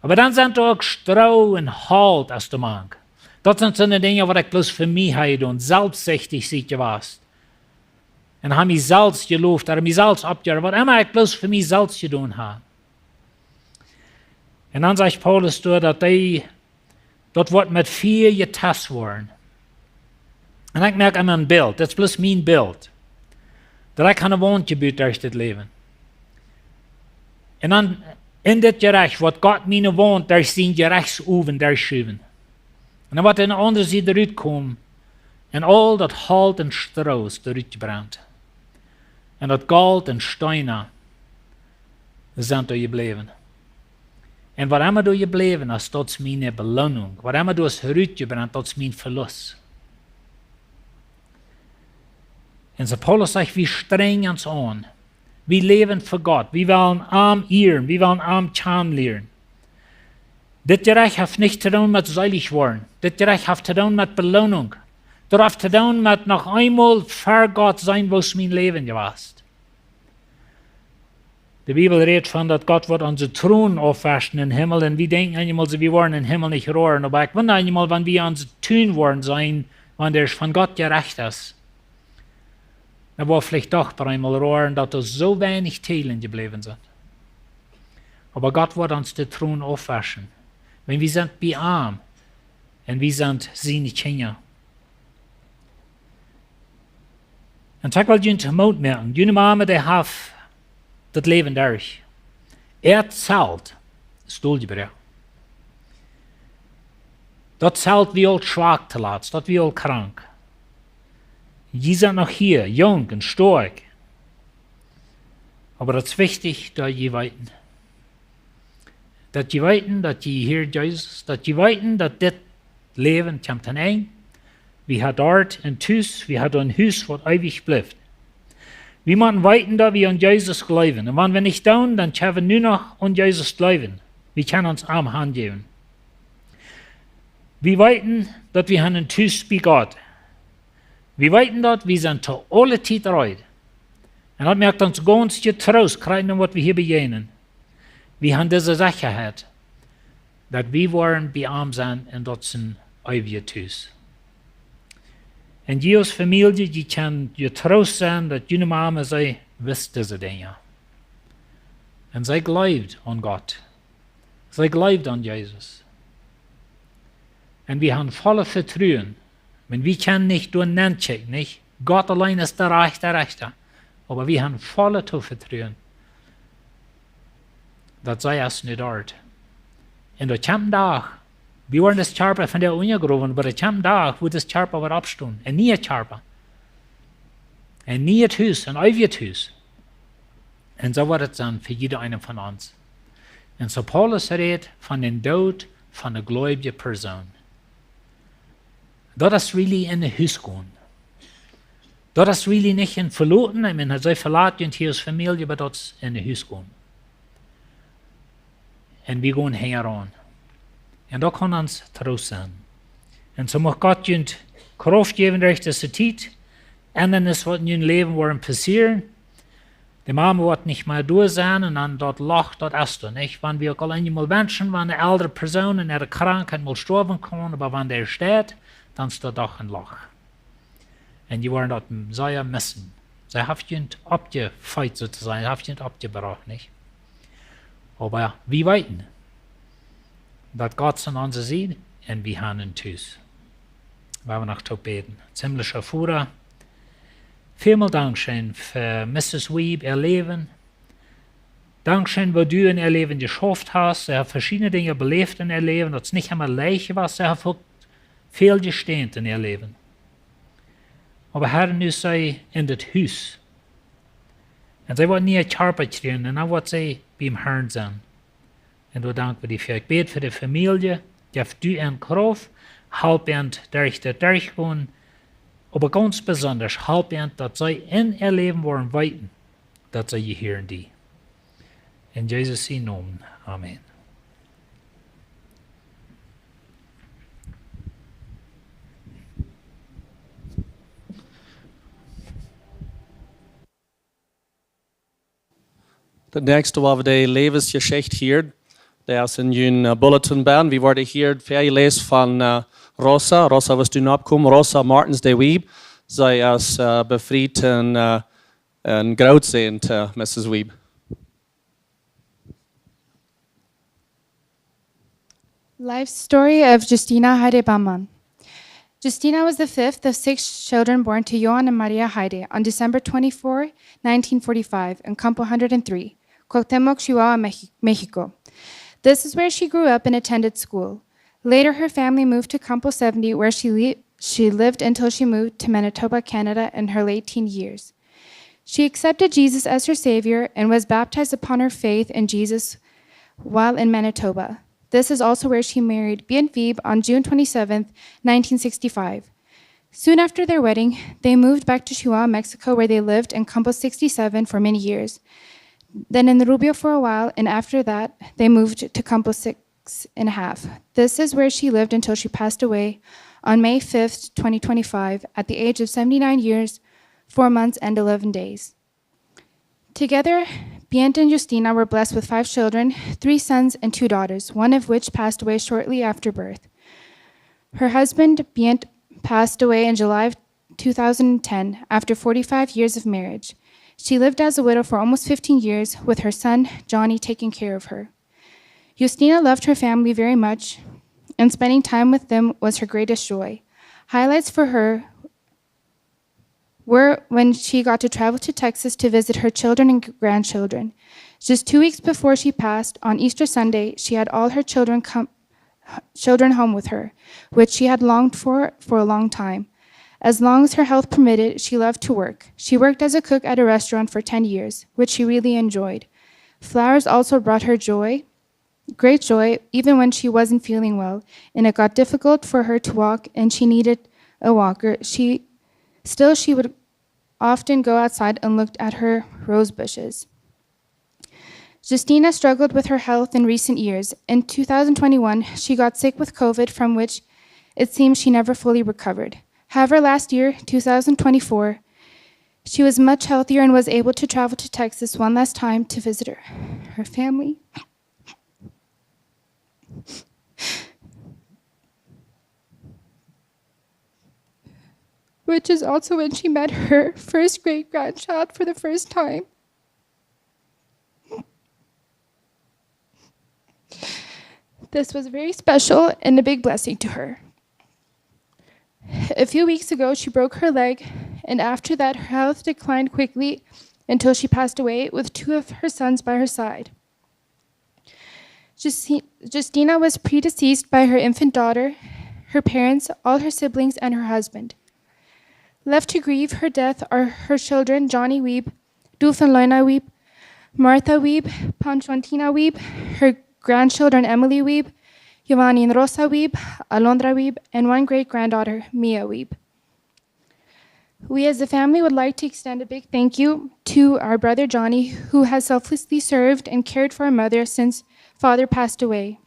Oba dan sent doa uk Stroo un Holt aus de mank. Daut sent soone Dinja, waut ekj bloos fa mie hab jedonen, selfstsichtich sie ekj jewast. Un hab mie selfst jeloft, ooda mie selfst oppjehoft, waut emma ekj bloos fa mie selfst jedonen hab. Un dan sajcht Paulus doa, daut dee, daut woat met Fia jetast woaren. Un ekj moak emma een Bilt, daut es bloos mien Bilt. Daut ekj hab eene Waunt jebut derch dit Läwen. Un dan en dit Jerecht woat Gott miene Waunt derch sien Jerechtsowen derchschuwen. Un dan woat aun de aundre Sied rutkomen un aul daut Holt un Stroo es doa rutjebrent. Un daut Golt un Steena sent doa jebläwen. Un waut emma doa jebläwen es, daut es miene Beloonunk. Waut emma doa es rutjebrent, daut es mien Velust. Un soo Paulus sajcht, wie strenjen ons aun. Wie läwen fa Gott. Wie wellen am ieren. Wie wellen am kjanen lieren. Dit Jerecht haft nich to doonen met seelich woaren. Dit Jerecht haft to doonen met Beloonunk. Daut haft to doonen met noch eemol ver Gott sennen, woo es mien Läwen jewast. De Bibel rät von daut Gott woat onse Tronen aufwauschen em Himmel. Un wie denkjen eenjemol soo, wie woaren em Himmel nich roaren. Oba ekj wunda eenjemol, wan wie onse Tronen woaren seenen, wan dee von Gott jerecht es. Dan woa wie veleicht doch bie eenmol roaren, daut doa soo weinich Tränen jebläwen sent. Oba Gott woat ons de Tronen aufwauschen. Wan wie sent bie am un wie sent siene Kjinja. Un ekj well junt Moot moaken. June Mama, dee haft daut Läwen derch. Äa Zelt es doljebrach. Daut Zelt wia aul schwak toolatst, daut wia aul krank. Jie sent noch hia, junk un stoakj. Oba daut es wichtich, daut jie weeten. Daut jie weeten, daut jie hia Jesus, daut jie weeten, daut dit Läwen kjemt aun een Enj. Wie haben doa een Tus, wie haben een Hus, waut eewich blift. Wie motten weeten, daut wie aun Jesus jleewen. Un wan wie nich doonen, dan kjenn wie nu noch aun Jesus jleewen. Wie kjennen ons am hanjäwen. Wie weeten, daut wie haben een Tus bie Gott. Wie weeten daut, wie sent to aule Tiet reed. Un daut moakt ons gaunz jetroost, krakjt nu waut wie hia bejäajnen. Wie haben dise Sechaheit, daut wie woaren bie am sennen un daut es een eewjet Tus. Un jie aus Famielje, jie kjennen jetroost sennen, daut june Mama, see wist dise Dinja. Un see jleewd aun Gott. See jleewd aun Jesus. Un wie haben volle Vetruen. Wan wie kjennen nich doa nenkjikjen, nich? Gott auleen es de rajchta Rechta. Oba wie haben volle Tovetruen, daut see es nu doa. Un doa kjemt een Dach, wie woaren dis Kjarpa von doa unjagrowen, oba doa kjemt een Dach, wua dis Kjarpa woat oppstonen. Een niea Kjarpa. Een nieet Hus, een eewjet Hus. Un soo woat et sennen fa jieda eenen von ons. Un soo Paulus rät von dän Doot von eene gleubje Persoon. Daut es really en een Hus gonen. Daut es really nich een Veloten. Ekj meen, see veloten junt hia aus Famielje, oba daut es en een Hus gonen. Un wie gonen hinjaraun. Un daut kaun ons Troost sennen. Un soo mucht Gott junt Krauft jäwen derch dise Tiet. Endanis waut en jun Läwen woaren passieren. De Mama woat nich mea doa sennen un dan daut Loch, daut es doa nich. Wan wie uk aul eenjemol wenschen, wan eene eldre Persoon en äare Krankheit mol stoawen kaun, oba wan dee steit, dan es daut doch een Loch. Un jie woaren daut sea missen. See haft junt oppjefeet, soo to sajen. See haft junt oppjebrocht, nich? Oba wie weeten, daut Gott es aun onse Sied un wie haben een Tus. Wie woaren noch toop bäden. Himmlischa Voda, välmol dankscheen fa Missus Wiebe äa Läwen. Dankscheen, waut du en äa Läwen jeschauft hast. See haft veschiedne Dinja beläft en äa Läwen, daut es nich emma leicht jewast. See haft uk väl jestänt en äa Läwen. Oba Herr, nu es see en dit Hus. Un see woat een niea Kjarpa kjrieen un dan woat see biem Herrn sennen. Un doa dank wie die fäa. Ekj bäd fa de Famielje, jeff du an Krauft, halp an derch daut derchgonen, oba gaunz besonda halp an, daut see en äa Läwen woaren weeten, daut see jehieren die. En Jesus sienen Nomen. Amen. Daut näakjste, wua wie de Läwensjeschicht hieren, dee es en jun, äh, Bulletin benn. Wie worden hia väajeläst von, äh, Rosa. Rosa, waut du nu oppkomen? Rosa Martins de Wiebe. See es, äh, befriet un, äh, een Grootsäajen to Missus Wiebe. Life story of Justina Heide Baumann. Justina was the fifth of six children born to Johan and Maria Heide on December twenty-fourth, nineteen forty-five, in Campo one hundred three, Cuauhtémoc, Chihuahua, Mex-, Mexico. This is where she grew up and attended school. Later, her family moved to Campo seventy, where she li-, she lived until she moved to Manitoba, Canada, in her late teen years. She accepted Jesus as her Savior and was baptized upon her faith in Jesus while in Manitoba. This is also where she married Bienvib on June twenty-seventh, nineteen sixty-five. Soon after their wedding, they moved back to Chihuahua, Mexico, where they lived in Campo sixty-seven for many years. Then in Rubio for a while, and after that, they moved to Campo six and a half. This is where she lived until she passed away on May fifth, twenty twenty-five, at the age of seventy-nine years, four months, and eleven days. Together, Bient and Justina were blessed with five children, three sons and two daughters, one of which passed away shortly after birth. Her husband, Bient, passed away in July of two thousand ten after forty-five years of marriage. She lived as a widow for almost fifteen years, with her son, Johnny, taking care of her. Justina loved her family very much, and spending time with them was her greatest joy. Highlights for her were when she got to travel to Texas to visit her children and grandchildren. Just two weeks before she passed, on Easter Sunday, she had all her children come, children home with her, which she had longed for for a long time. As long as her health permitted, she loved to work. She worked as a cook at a restaurant for ten years, which she really enjoyed. Flowers also brought her joy, great joy, even when she wasn't feeling well, and it got difficult for her to walk and she needed a walker. She, still, she would often go outside and looked at her rose bushes. Justina struggled with her health in recent years. In two thousand twenty-one, she got sick with COVID, from which it seems she never fully recovered. However, last year, two thousand twenty-four, she was much healthier and was able to travel to Texas one last time to visit her, her family, which is also when she met her first great grandchild for the first time. This was very special and a big blessing to her. A few weeks ago, she broke her leg, and after that, her health declined quickly until she passed away with two of her sons by her side. Justi-, Justina was predeceased by her infant daughter, her parents, all her siblings, and her husband. Left to grieve her death are her children, Johnny Wiebe, Dulphin Lena Wiebe, Martha Wiebe, Panchontina Wiebe, her grandchildren, Emily Wiebe, Giovanni and Rosa Wiebe, Alondra Wiebe, and one great-granddaughter, Mia Wiebe. We as a family would like to extend a big thank you to our brother Johnny, who has selflessly served and cared for our mother since father passed away.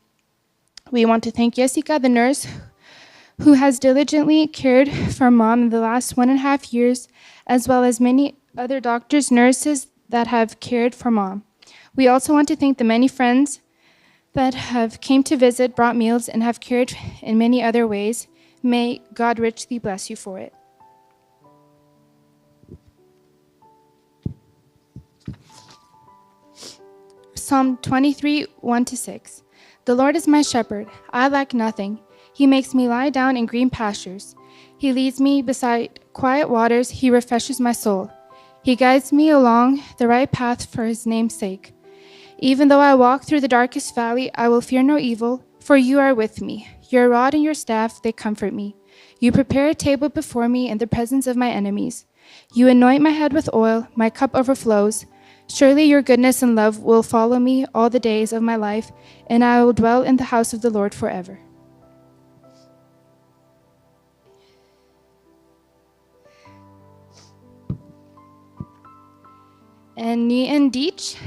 We want to thank Jessica, the nurse, who has diligently cared for mom in the last one and a half years, as well as many other doctors, nurses that have cared for mom. We also want to thank the many friends that have came to visit, brought meals, and have cared in many other ways. May God richly bless you for it. Psalm twenty-three, one to six. The Lord is my shepherd, I lack nothing. He makes me lie down in green pastures. He leads me beside quiet waters. He refreshes my soul. He guides me along the right path for his name's sake. Even though I walk through the darkest valley, I will fear no evil, for you are with me. Your rod and your staff, they comfort me. You prepare a table before me in the presence of my enemies. You anoint my head with oil, my cup overflows. Surely your goodness and love will follow me all the days of my life, and I will dwell in the house of the Lord forever. En nu en Dietsch.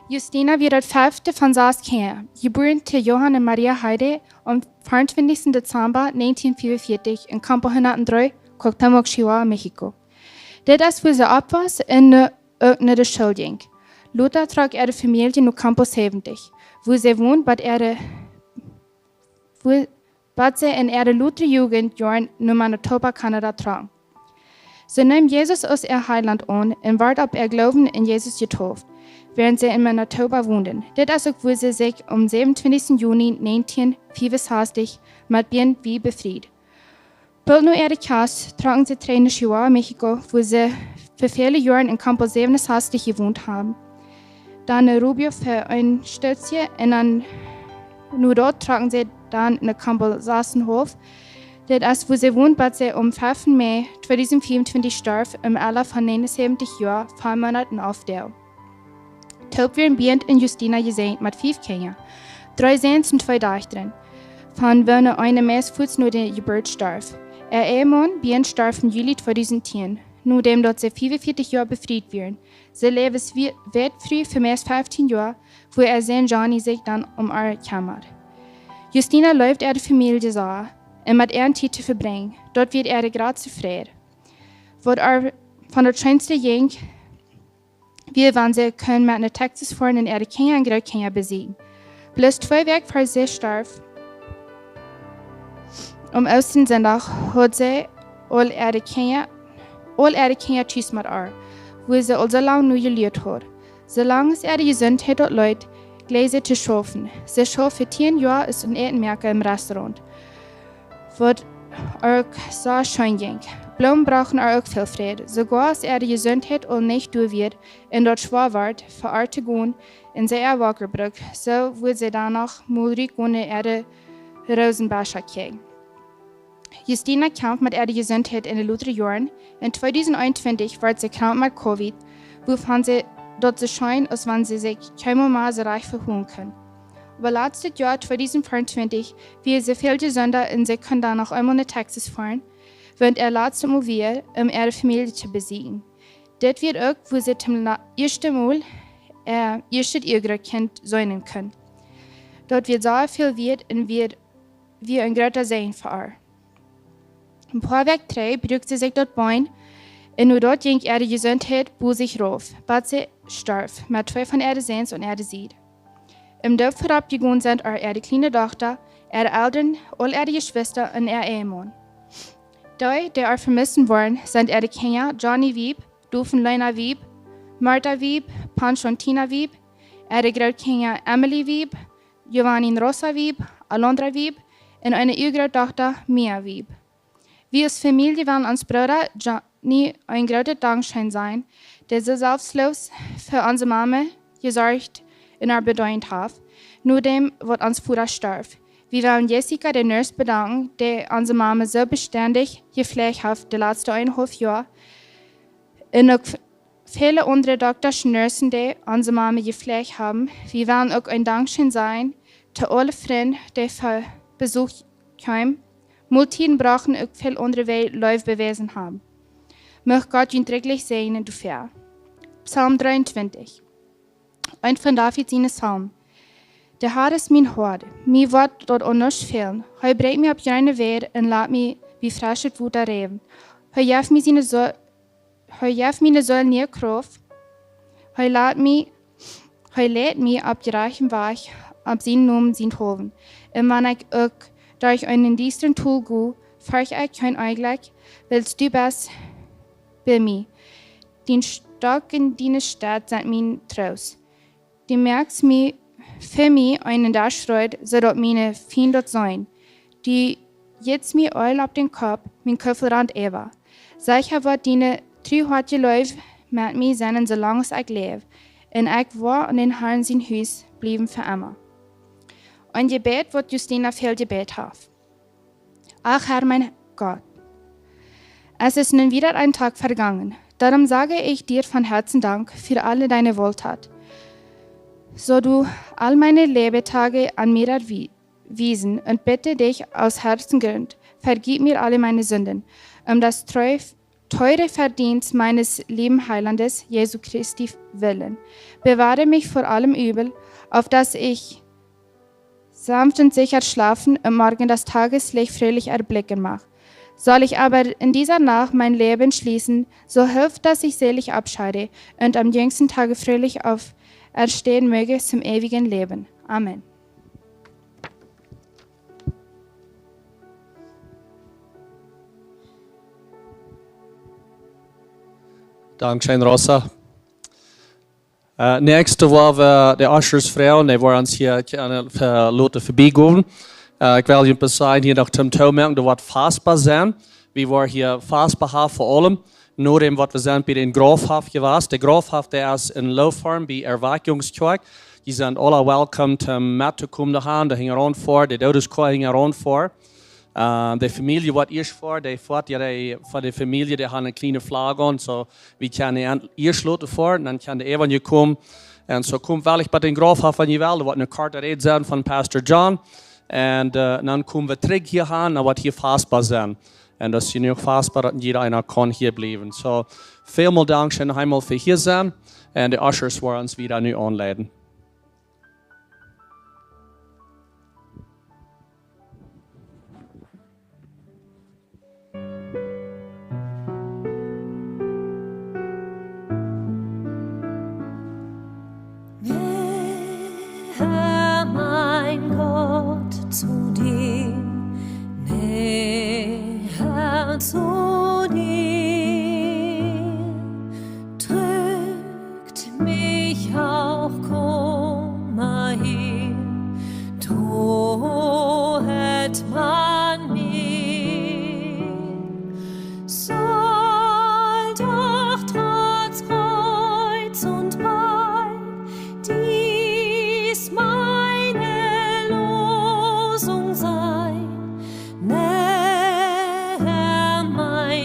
Justina wia daut fefte von sas Kjinja, jebuaren to Johann un Maria Heide aum veeruntwintichsten Dezember negentien vieeunvieetich en Campo hundatdree, Cuauhtémoc, Chihuahua, Mexiko. Dit es wua see oppwos un, äh, uk no de School jinkj. Lota trock äare Famielje no Campo säwentich, wua see wond, bat äare, wua, bat see en äare lotre Jugendjoaren no Manitoba, Kanada trocken. See neem Jesus aus äa Heilaunt aun un wort opp äa Gloowen en Jesus jedeept, wäarent see en Manitoba wonden. Dit es uk wua see sikj aum säwenuntwintichsten Juni negentien vieeunsastichst met Bient Wiebe befried. Boolt no äare Kjast trocken see trigj no Chihuahua, Mexiko, wua see fa väle Joaren en Campo säwenunsastich jewont haben. Dan no Rubio fa een Stootje un dan no doa trocken see dan no Campo sasunhalft. Dit es wua see wond, bat see aum feften März tweedusent vieeruntwintichst storf, em Ella von negenunsäwentich Joa, fief Moonat un alf Doag. Toop wieren Bient un Justina jesäajent met fief Kjinja, dree Säns un twee Dajchta, von woone eena meist fuaz no de Jeburt storf. Äa Ehemaun Bian storf em Juli tweedusent tieen, nodäm daut see fiefunvieetich Joa befriet wieren. See läwd aus Wie-, Wätfru fa meist fieftieen Joa, wua äa Sän Johnny sikj dan om äa kjemmad. Justina leewd äare Famielje sea un met an Tiet to vebrinjen. Daut wia äare jratste Freid. Waut äa von daut scheenste jinkj, wia, wan see kunn met no Texas foaren un äare Kjinja un Grootkjinja besieekjen. Bloos twee Wäakj ver see storf, aum Oostensindach, haud see aul äare Kjinja, aul äare Kjinja tus met äa, wua see aul soo lang no jelieet haud. Soo lang aus äare Jesuntheit daut leet, jleich see to schaufen. See schauft fa tieen Joa aus eene Ätenmoaka em Restaurant, waut uk sea scheen jinkj. Bloomen brochten äa uk väl Freid. Soogoa aus äare Jesuntheit aul nich doa wia un daut schwoa wort fa äa to gonen un see äa Walker brukt, soo wudd see dan noch mol rut gonen äare Rosenboscha kjikjen. Justina kjamft met äare Jesuntheit en de latste Joaren. En tweedusent eenuntwintich wort see krank met Covid, wuavon see daut soo scheen, aus wan see sikj kjeenmol mea soo rajcht vehoolen kunn. Oba latstet Joa, tweedusent veauntwintich, wia see väl jesunda un see kunn dan noch eemol no Texas foaren, wua äa latstet Mol wia, om äare Famielje to besieekjen. Dit wia uk, wua see toom la-, ieeschte Mol, äh, ieeschtet Uagroot-Kjint seenen kunn. Daut wia sea väl wieet un wia, wia een groota Säajen fa äa. Een poa Wäakj trigj bruak see sikj daut Been un no daut jinkj äare Jesuntheit bosich rauf, bat see storf, met twee von äare Säns aun äare Sied. Em Doop verop jegonen sent äare, äare kjliene Dochta, äare Elren, aul äare Jeschwista un äa Ehemaun. Dee, dee äa vemissen woaren, sent äare Kjinja Johnny Wieb, Dofen Lena Wieb, Martha Wieb, Pancho un Tina Wieb, äare Grootkjinja Emily Wieb, Giovanni un Rosa Wieb, Alondra Wieb un eene Uagrootdochta Mia Wieb. Wie aus Famielje wellen ons Brooda Johnny een grootet Dankscheen sajen, dee soo selfstloos fa onse Mame jesorcht un äa bedeent haft, nodäm waut ons Voda storf. Wie wellen Jessica, de Nurse, bedanken, dee onse Mame soo bestendich jefläacht haft de latste eenenhaulf Joa. Un uk väle aundre Doktasch un Nursen, dee onse Mame jefläacht haben. Wie wellen uk een Dankscheen sajen to aule Frind, dee fa Besuch kjeemen, Moltieden brochten, uk väl aundre Wäaj Leew bewäsen haben. Mucht Gott junt rikjlich säajnen doafäa. Psalm dreeuntwintich. Een von David siene Psalmen. De Har es mien Hoad, mie woat daut aun nuscht fälen. Hee brinjt mie opp jreene Weid un lat mie bie freschet Wota räwen. Hee jeft mie siene Soo-, Hee jeft miene Seel niee Krauft. Hee lat mie, hee leit mie opp de rajchte Wajch, opp sienen Nomen sienthaulwen. Un wan ekj uk derch eenen diestren Tol go, fercht ekj kjeen Onjlekj, wiels du best bie mie. Dien Stock un diene Staf sent mien Troost. Du moakst mie, fa mie eenen Desch reed, soo daut miene Fiend daut seenen. Du jitst mie Eelj opp dän Kopp, mien Kuffel rant äwa. Secha woat diene truhoatje Leew met mie sennen, soo lang aus ekj läw, un ekj woa en dän Harn sien Hus bliewen fa emma. Een Jebäd, waut Justina väl jebät haft. Ach Herr, mein Gott, es ist nun wieder ein Tag vergangen. Darum sage ich dir von Herzen Dank für alle deine Wohltat, so du all meine Lebetage an mir erwiesen, und bitte dich aus Herzengrund, vergib mir alle meine Sünden, um das treu-, teure Verdienst meines lieben Heilandes Jesu Christi willen. Bewahre mich vor allem Übel, auf dass ich sanft und sicher schlafen und morgen das Tageslicht fröhlich erblicken mag. Soll ich aber in dieser Nacht mein Leben schließen, so hilf, dass ich selig abscheide und am jüngsten Tage fröhlich auferstehen möge zum ewigen Leben. Amen. Dankscheen, Rosa. Äh, näakjste woa wie de Ushers froagen, dee woaren ons hia, äh, loten verbiegonen. Äh, ekj well junt bloos sajen, hia noch toom Toomoaken, doa woat Faspa sennen. Wie woaren hia Faspa haben fa aulem. Nodäm waut wie sent bie dän Graufhoff jewast. De Graufhoff, dee es en Low Farm bie Erwakjungskjoakj. Jie sent aula welcome toom mettokomen doa han, de hinjaraun foaren, de Doodeskoa hinjaraun foaren. Äh, de Famielje woat ieescht foaren, dee foat, jo, dee, von de Famielje, dee han een kjlienet Flagon, soo, wie kjennen an ieescht loten foaren, dan kjennen de Äwaje komen. Un soo kjemt veleicht bie dän Graufhoff, wan jie wellen, doa woat eene korte Räd sennen von Pastor John. Un, äh, dan komen wie trigj hia han, dan woat hia Faspa sennen. Un daut es jenuach fastboa, daut jieda eena kaun hia bliewen. Soo, välmol Dankscheen eemol fa hia sennen. Un de Ushers woaren ons wada nu aunleiden. Näher, mein Gott, zu dir, näher zu dir. Drückt mich auch Kummer hin, drohet man mir. Soll doch trotz Kreuz und Pein dies meine Losung sein. Näher, mein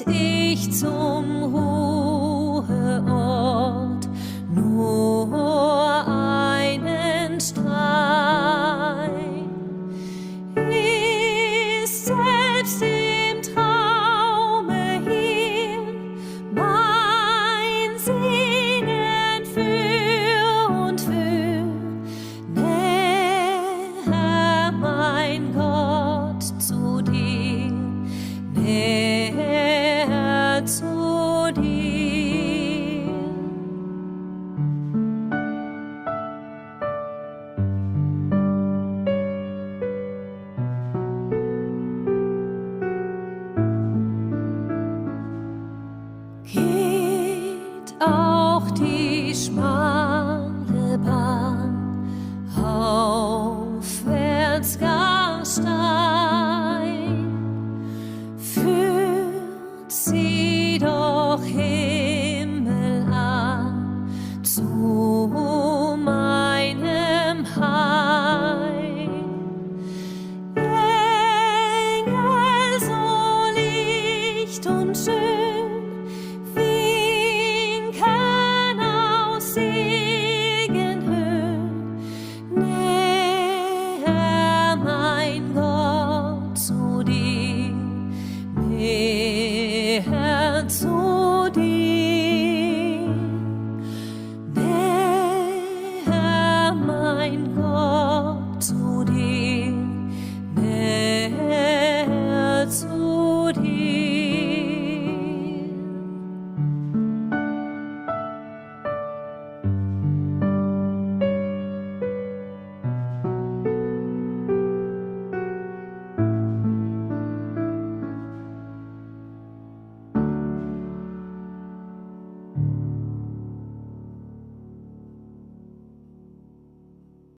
ich zum